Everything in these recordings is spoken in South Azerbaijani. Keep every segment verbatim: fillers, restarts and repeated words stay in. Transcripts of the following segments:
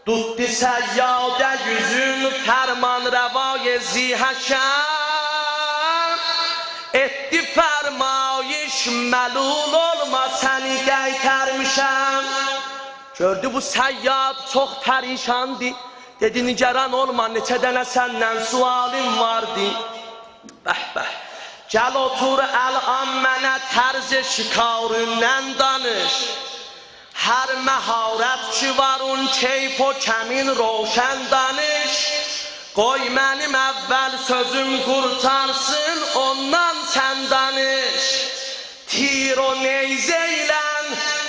توتدو صیاده یوزون فرمانروای ذی‌حشم، ائتدی فرمایش: ملول اولما، سنی قئیترمیشم. گؤردو بو صیاد چوخ پریشاندی. دئدی: نگران اولما، نئچه دنه سندن سؤالیم واردی. به به. گل اوتور الان منه طرز شکاریندن دانیش. هر مهارت کی وار اون، کیف و کمین روشن دانیش. قوی منیم اول سؤزوم قورتارسین، اوندان سن دانیش. تیر و نیزه ایله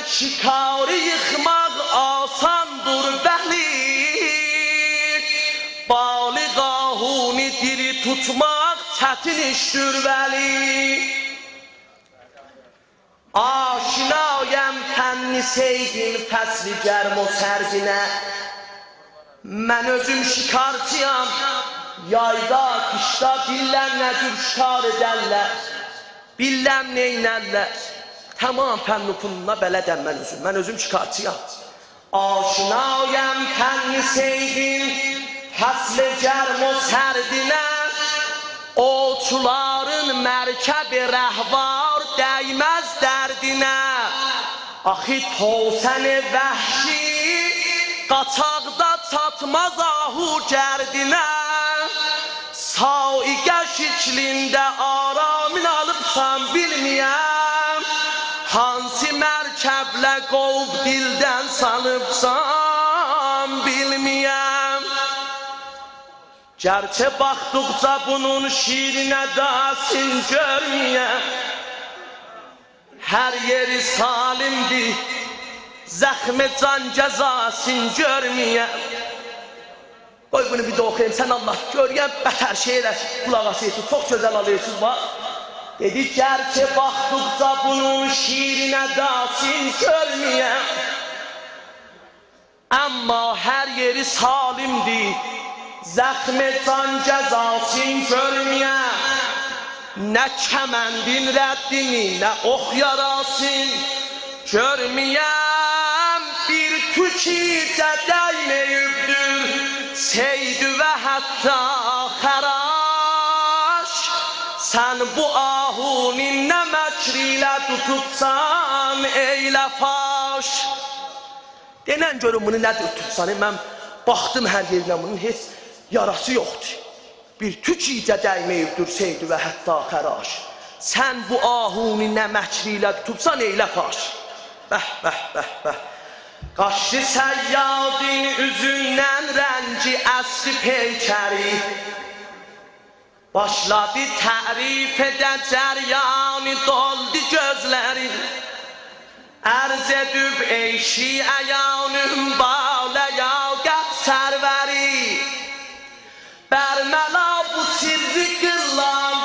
شکاری ییخماق آساندیر، بلی. بالغ آهونی دیری توتماق چتین ایشدیر، ولی. آشنایم فن صیدین فصل گرم و سردینه. من اؤزوم شکارچی‌یام. یایدا، قیشدا بیلیرم نه جور شکار ائدرلر. بیلیرم نئینرلر. تمام فن و فنونا بلدم من اؤزوم. من اؤزوم شکارچی‌یام. آشنایم فن صیدین فصل گرم و سردینه، اووچولارین مرکب رهوار دیمز دردینه. آخی توسن وحشی قاچاقدا چاتماز آهو گردینه. صاعقه شکلینده آرامین آلیبسان بیلمه‌یم، هانسی مرکبله قووب دیلدن سالیبسان بیلمه‌یم. گرچه باخدیقجا بونون شیرین اداسین گؤرمه‌یم، هر یئری سالمدیر، زخم جان جزاسین گؤرمه‌یم. قوی بونو بیر ده اوخویوم، سن الله، گؤرورم بتر شعره قولاق آسیرسیز، چوخ گؤزل آلیرسیز، باخ. دئدی: گرچه باخدیقجا بونون شیرین اداسین گؤرمه‌یم، اما هر یئری سالمدیر، زخم جان جزاسین گؤرمه‌یم. نه کمندین ردینی، نه اوخ یاراسین گؤرمه‌یم. بیر توک ایجه دیمه‌ییبدیر صیدووه حتی خراش. سن بو آهونی نه مکر ایله توتوبسان، ائیله فاش. دئنن گؤروم بونو نه جور توتوبسان؟ من باخدیم هر یئرینه، بونون هئچ یاراسی یوخدور. بیر توک ایجه دیمه‌ییبدیر صیدووه حتی خراش. سن بو آهونی نه مکر ایله توتوبسان، ائیله فاش. به، به، به، به. قاچدی صیادین اوزوندن رنگی، اسدی پیکری. باشلادی تعریف ائده جریانی، دولدو گؤزلری. عرض ائدیب: ای شیعیانین بالیاقت سروری، برملا بو سرّی قیللام،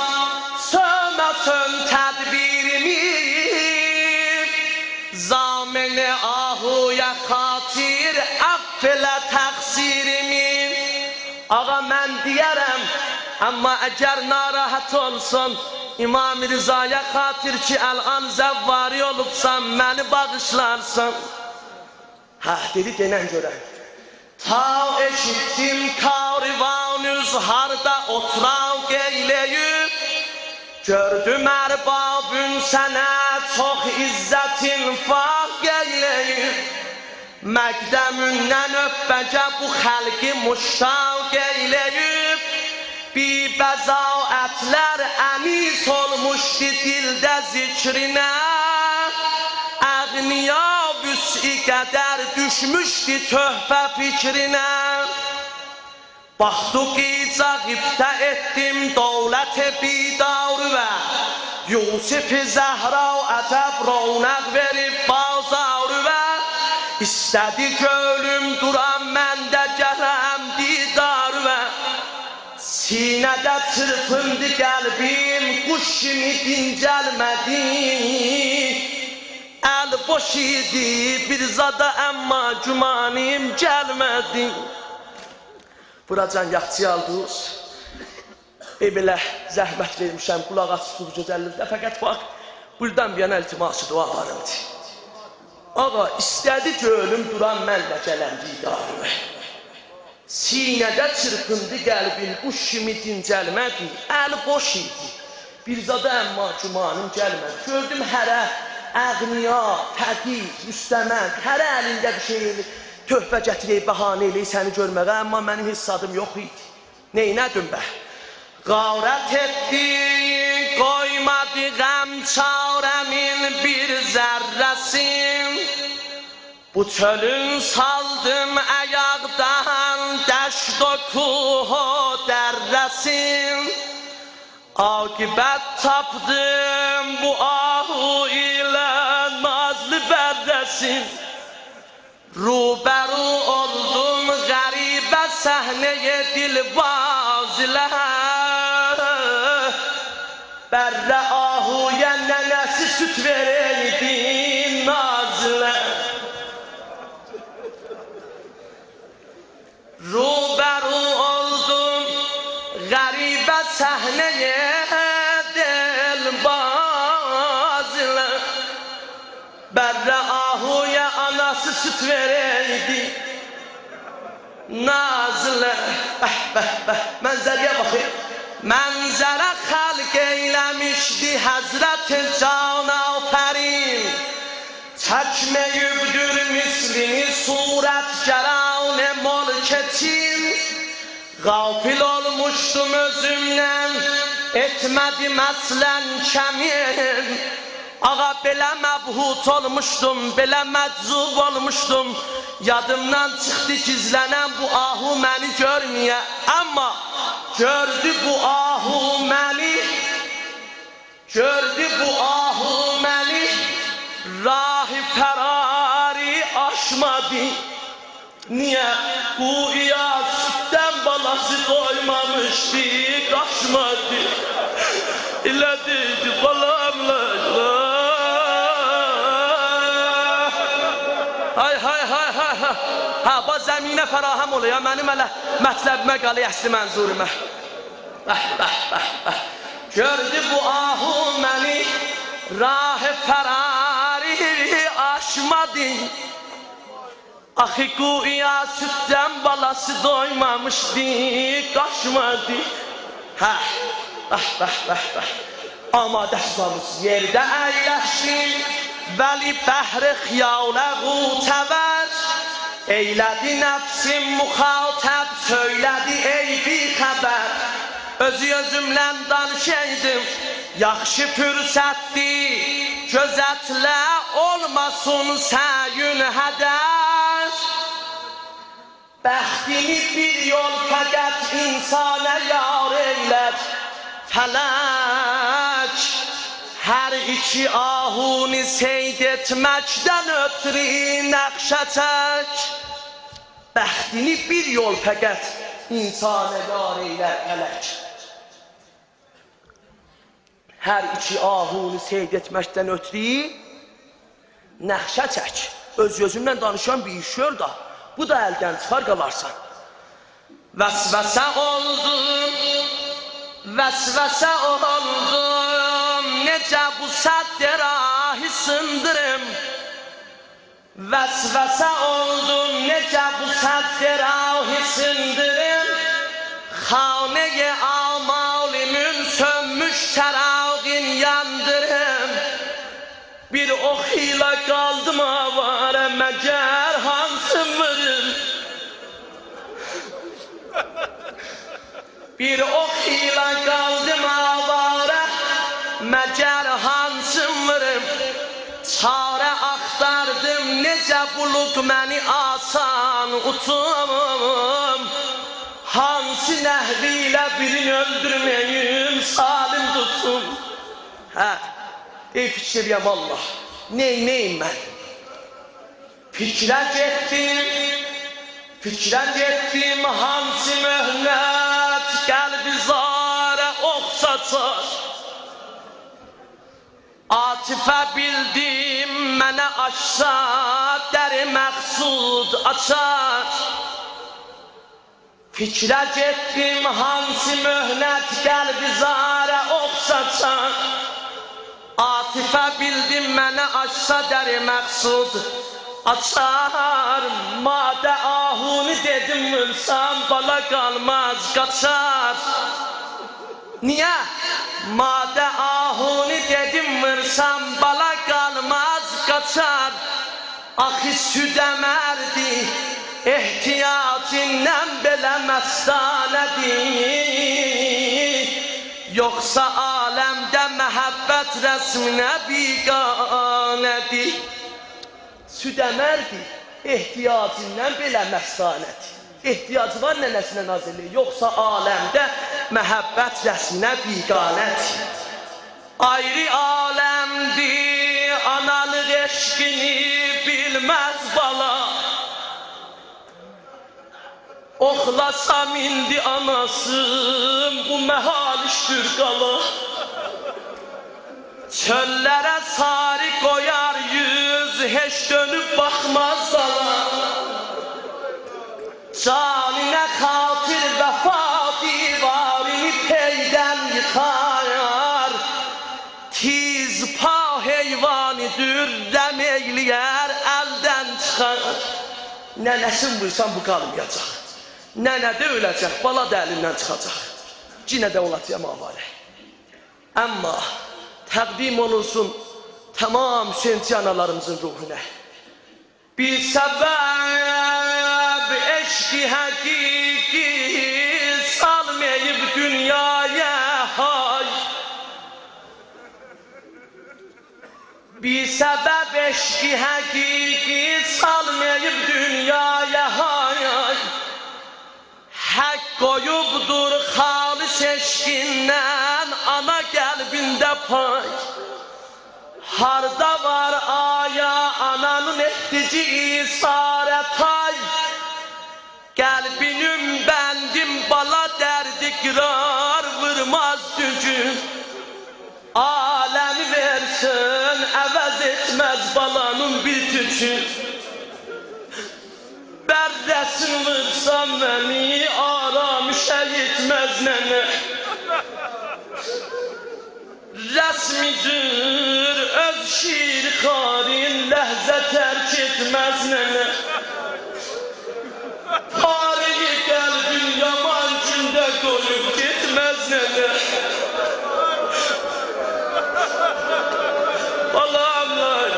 سؤومه‌سن تدبیریمی. ضامن آهویا خاطر عفو ائله تقصیریمی. آقا، من دئیه‌رم، اما اگر ناراحت اولسون، امام رضایا خاطر کی الان زواری اولوبسان، منی باغیشلارسان. هه، دئدی، دئنن گؤرم. تا ائشیتدیم کاروانوز هاردا اوتراق ائیله‌ییب، گؤردوم اربابین سنه چوخ عزت انفاق ائیله‌ییب. مقدموندن اؤپمه‌یه بو خلقی مشتاق ائیله‌ییب. بی‌بضاعتلر انیس اولموشدو دیلده ذکرینه، اغنیا وسعی قدر دوشموشدو تحفه فکرینه. باخدی قیجاق ابداع ائتدیم دولت بیدارووه، یوسف زهرا عجب رونق وئریب بازارووه. ایسته‌دی گؤیلوم دورام من ده گلم دیدارووه. سینه‌ده چیرپیندی قلبیم، قوش کیمی دینجلمه‌دی. ال بوش ایدی، بیر زادا اما گومانیم گلمه‌دی. بوراجان یاخچی آلدیز. ای بئله زحمت وئرمیشم، قولاق آسیبسیز بو گؤزللیکده. فقط باخ، بوردان بیر یانا التماس دعالاریمدیر. آقا، ایسته‌دی گؤیلوم دورام منله گلم دیدارینا. سینه‌ده چیرپیندی قلبیم، قوش کیمی دینجلمه‌دی، الی بوش ایدی. بیر زادا اما گومانیم گلمه‌دی. گؤردوم هره اغنیا، فقیر، مستمند، هره الینده بیر شئی، تحفه گتیره‌ی، بهانه ائله‌ی سنی گؤرمه‌یه، اما منیم هئچ زادیم یوخ ایدی. نئینه‌دیم به؟ غارت ائتدی، قویمادی غم چاره‌مین بیر ذره‌سین. بو چؤلون سالدیم آیاقدان، دشت و کوه و دره‌سین. عاقبت تاپدیم بو آهو ایله نازلی بره‌سین. روبرو اولدوم غریبه صحنه‌ی دلباز ایله. بره آهویا ننه‌سی سود وئره‌یدی ناز ایله. روبرو اولدوم غریبه صحنه‌ی دلباز ایله. بره آهویا آناسی سود وئره‌یدی ناز ایله. به، به، به، منظره‌یه باخین. منظره خلق ائیله‌میشدی حضرت جان‌آفرین. چکمه‌ییبدیر مثلینی صورتگران ملک چین. غافل اولموشدوم اؤزومدن، ائتمه‌دیم اصلاً کمین. آقا، بئله مبهوت اولموشدوم، بئله مجذوب اولموشدوم، یادیمدان چیخدی گیزلنم بو آهو منی گؤرمه‌یه. اما گؤردو بو آهو منی، گؤردو بو آهو منی، راه فراری آشمادی. نییه؟ گویا سوددن بالاسی دویمامیشدی، قاچمادی. ائله دئییردی: «بالام، لا، لا.» های، های، های، های، های. هه، باخ، زمینه فراهم اولا یا، منیم ائله مطلبیمه قالا، اصلی منظوروما. به، به، به، به. گؤردو بو آهو منی، راه فراری آشمادی. آخی گویا سوددن بالاسی دویمامیشدی، قاچمادی. هه، به، به، به، به. آماده شدیمیز یئرده اَیلشدیم، ولی بحر خیاله غوطه‌ور. ائیله‌دی نفسیم مخاطب، سؤیله‌دی: «ای بی‌خبر.» اؤزو اؤزومله دانیشایدیم، یاخشی فرصتدی، گؤزتله، اولماسین سعیین هدر. بختینی بیر یول فقط انسانه یار ائیلر فلک، هر ایکی آهونی صید ائتمکدن اؤترو نقشه چک. بختینی بیر یول فقط انسانه یار ائیلر فلک، هر ایکی آهونی صید ائتمکدن اؤترو نقشه چک. اؤز اؤزومله دانیشان بیر ایش گؤر دا، بو دا الدن چیخار، قالارسان. وسوسه اولدوم، وسوسه اولدوم، نئجه بو سد راهی سیندیریم؟ وسوسه اولدوم، نئجه بو سد راهی سیندیریم؟ خانه‌ی آمالیمین سؤنموش چراغین یاندیریم؟ بیر اوخ ایله قالدیم آواره، مگر هانسین ووریم؟ بیر اوخ ایله قالدیم آواره، مگر هانسین ووریم؟ چاره آختاردیم، نئجه بو لقمه‌نی آسان اوتوم؟ هانسی نحوی ایله بیرینی اؤلدورمه‌ییم، سالم توتوم؟ هه، ای فیکیر ائله‌یم، آللاه، نئینه‌ییم من؟ فیکره گئتدیم، فیکره گئتدیم، هانسی محنت قلبی زاره اوخ ساچار؟ عاطفه بیلدیم منه آچسا، در مقصود آچار؟ فیکره گئتدیم، هانسی محنت قلبی زاره اوخ ساچار؟ عاطفه بیلدیم منه آچسا در مقصود آچار. ماده آهونی دئدیم وورسام بالا قالماز، قاچار. نییه؟ ماده آهونی دئدیم وورسام بالا قالماز، قاچار. آخی سود امردی، احتیاجیندان بئله مستانه‌دی. یوخسا عالمده محبت رسمینه بیگانه‌دی. سود امردی، احتیاجیندان بئله مستانه‌دی. احتیاجی وار ننه‌سینه ناز ائله‌یه، یوخسا عالمده محبت رسمینه بیگانه‌دی. آیری عالمدی، آنالیق عشقینی بیلمز بالا. اوخلاسام ایندی آناسین، بو محال ایشدیر قالا. چؤللره ساری قویار اوز، هئچ دؤنوب باخماز دالا. جانینه خاطر وفا دیوارینی پیدن ییخار. تیزپا حیوانیدیر، رم ائیله‌یر، الدن چیخار. ننه‌سین وورسان بو قالمایاجاق. ننه ده اؤله‌جک، بالا دا الیندن چیخاجاق. یئنه ده اولاجاغام آواره. اما تقدیم اولونسون تمام حسینچی آنالاریمیزین روحونا. بیر سبب عشق حقیقی سالماییب دونیایا های. بیر سبب عشق حقیقی سالماییب دونیایا های. حق قویوبدور خالص عشقیندن آنا قلبینده پای. هاردا وار آیا آنانین ائتدیگی ایثاره تای؟ قلبینین بندین بالا دردی قیرار، وورماز دوگون. عالمی وئرسن، عوض ائتمز بالانین بیر توکون. بره‌سین وورسان منی، آرامشه یئتمز ننه. رسمیدیر اؤز شیرخوارین، لحظه ترک ائتمز ننه. پاره‌ی قلبین یامان گونده قویوب گئتمز ننه. بالام، آی،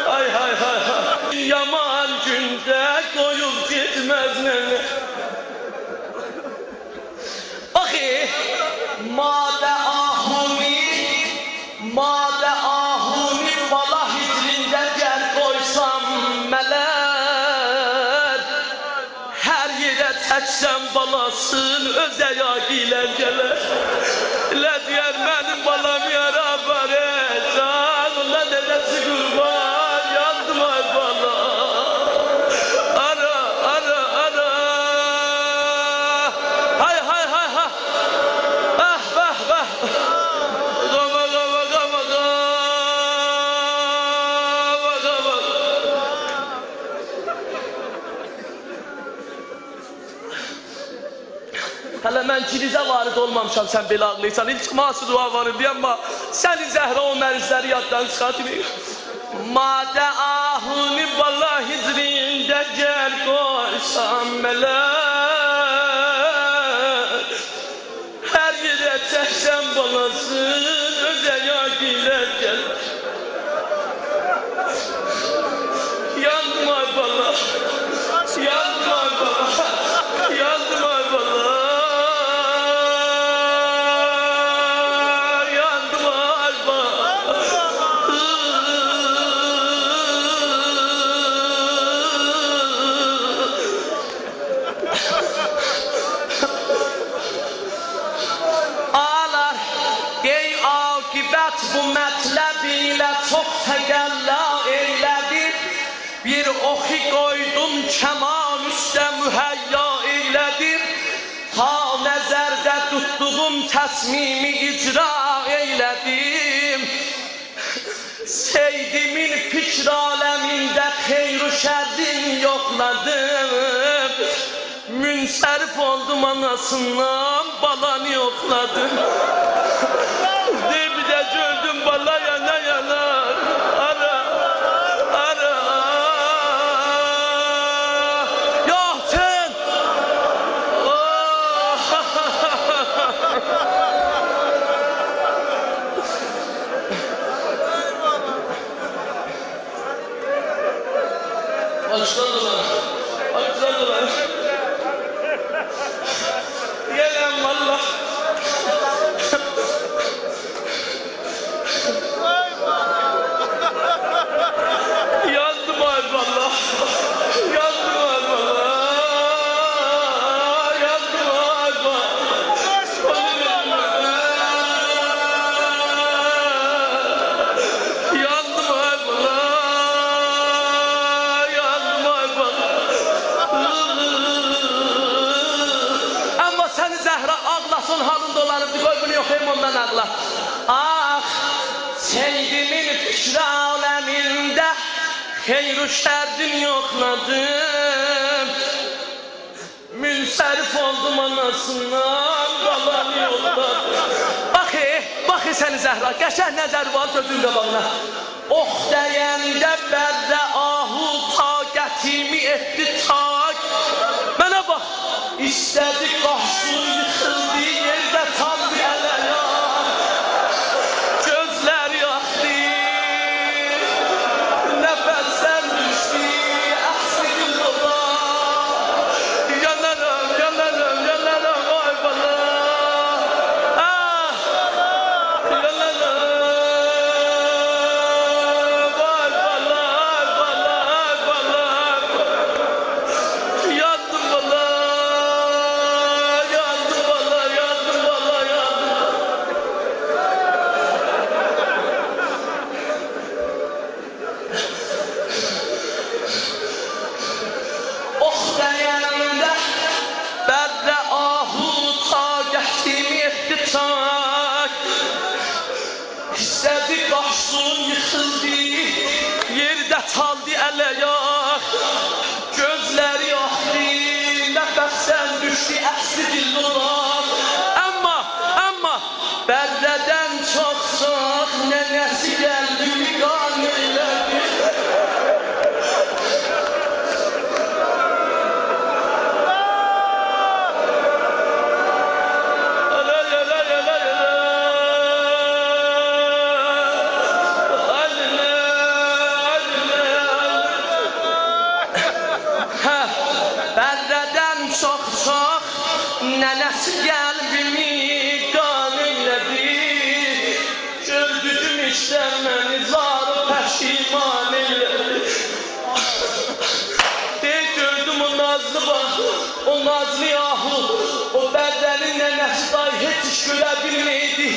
آی، آی، آی، آی. یامان گونده قویوب گئتمز ننه. آخی، ماده آهونی، ماده آهونی بالا هجرینده گر قویسام ملر، هر یئره چکسم بالاسین، اؤز آیاغی ایله گلر. ائله دئیر، منیم بالام یارا آپاریر، جان، اولا ننه‌سی قوربان، یاندیم آی بالا. آرا، آرا، آرا. های، های، های، های. به، به، به. قاما، قاما، قاما، قاما، قاما. هله من کریزه وارد اولمامیشام، سن بئله آغلاییرسان. التماس دعا وار، دئیم، اما سنی زهرا او مریضلری یاددان چیخارتماییم. ماده آهونی بالا هجرینده گر قویسام ملر، هر یئره چکسم بالاسین، اؤز آیاغی ایله گلر. یاندیم آی بالا، یاندیم آی بالا، یاندیم آی بالا، یاندیم آی بالا. آغلار، دئی عاقبت بو مطلب ایله چوخ تقلا ائیله‌دیم. بیر اوخو قویدوم کمان اوسته مهیا ائیله‌دیم. تا نظرده توتدوغوم تصمیمی اجرا ائیله‌دیم. صیدیمین فکر عالمینده خیر و شرین یوخلادیم. منصرف اولدوم آناسیندان، بالانی یوخلادیم. دئییر، بیر ده گؤردوم بالا یانا یانا. آرا، آرا. یا حسین! آه! آچدان اولان، آچدان اولان. دئییرم، والله. یاندیم، آی والله. یاندیم، آی والله. یاندیم، آی والله. یاندیم، آی بالا، یاندیم، آی بالا. اما سنی زهرا آغلاسین، حالین دولانیبدی، قوی بونو یوخلاییم، اوندان آغلا. آخ، سیدیمین فیکر عالمینده خیر و شرّین یوخلادیم. منصرف اولدوم آناسیندان، بالانی یوخلادیم. باخ ائ، باخ ائ سنی زهرا، قشنگ نظر وار گؤزون قاباغینا. اوخ دَینده بَرّه آهو طاقتیمی ائتدی تاک. منه باخ، ایسته‌دی قاچسین، ییخیلدی یئرده، چالدی ال-آیاق. گؤزلری آخدی، نفسدن دوشدو، اخسیدی دوداق. یانارام، یانارام، یانارام، آی بالا. آه! یانارام، آی بالا، آی بالا، آی بالا، آی بالا. یاندیم بالا، یاندیم بالا، یاندیم بالا، یاندیم. اوخ دَینده بَرّه آهو طاقتیمی ائتدی تاک. ایسته‌دی قاچسین، ییخیلدی یئرده، چالدی ال-آیاق. گؤزلری آخدی، نفسدن دوشدو، اخسیدی دوداق. اما، اما بَرّه‌دن چوخ-چوخ ننه‌سی قلبیمی قانع ائله‌دی. آلای، آلای، آلای، آلای. آلای، آلای، آلای. هه، بَرّه‌دن چوخ-چوخ ننه‌سی قلبیمی قانع ائله‌دی. گؤردوگوم ایشلر منی زار و پشیمان ائله‌دی. دئییر، گؤردوم او نازلی، باخ، او نازلی آهو، او بَرّه‌نین ننه‌سی دای هئچ ایش گؤره بیلمیردی.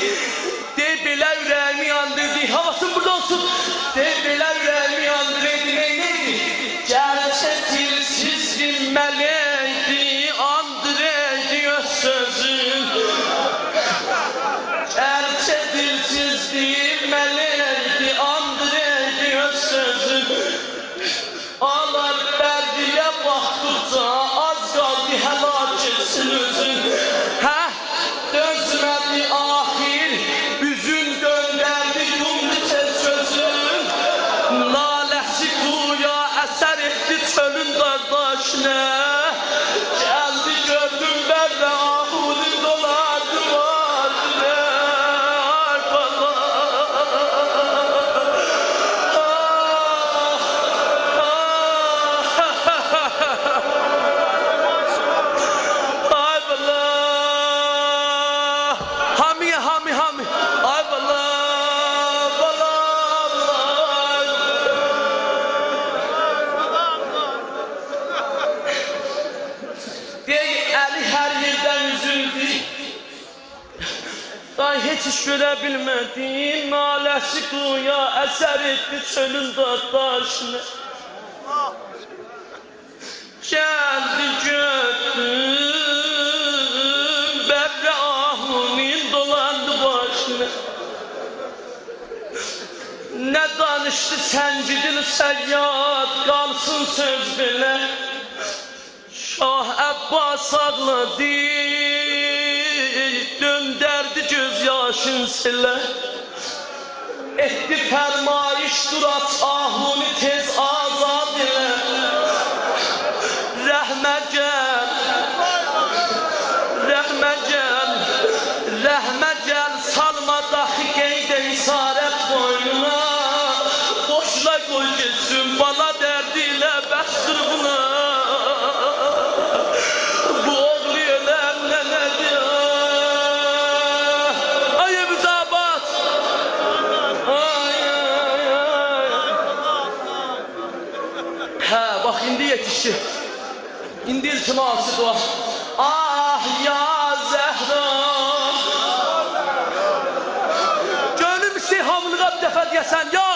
دئییر، بئله اوره‌ییمی یاندیردی. حواسین بورادا اولسون. دئییر، بئله اوره‌ییمی یاندیردی، نئینیردی؟ گرچه دیلسیزدی، ملکدی، آندیریردی اؤز سؤزون. گرچه دیلسیزدی، ملکدی، آندیریردی اؤز سؤزون. آلار بَرّه‌یه باخدیقجا آز قالدی هلاک ائتسین اؤزون. هه، دؤزمه‌دی آخیر، اوزون دؤندردی، یومدو تئز گؤزون. ناله‌سی گویا اثر ائتدی چؤلون دار داشینا. گلدی گؤردوم بَرّه آهونون دولاندی باشینا. آی بالا. آی بالا. هامی، هامی، هامی. آی بالا، بالا، بالا. دئییر، الی هر یئردن اوزولدو. دای هئچ ایش گؤره بیلمه‌دی، ناله‌سی گویا اثر ائتدی چؤلون دار داشینا. گلدی گؤردوم بَرّه آهونون دولاندی باشینا. نه دانیشدی سنگین صیاد، قالسین سؤز بئله. شاه عبدالله عباس آغلادی، دؤندردی گؤز یاشین سئله. ائتدی فرمایش، دور آچ آهونی، تئز آزاد ائله. رحمه گل، رحمه گل، رحمه گل، سالما داخی قید اسارت بوینونا. بوشونا قوی گئتسین، بالا دردی ایله بسدیر بونا. بو اوغلو ائله ننه‌دیر. آی ائویز آباد. آی، آی، آی. هه، باخ، ایندی یئتیشدی. ایندی التماس دعا. آه یا زهرا. گؤنلوم ایسته‌ییر هامیلیغا بیر دفعه دئیه‌سن، یا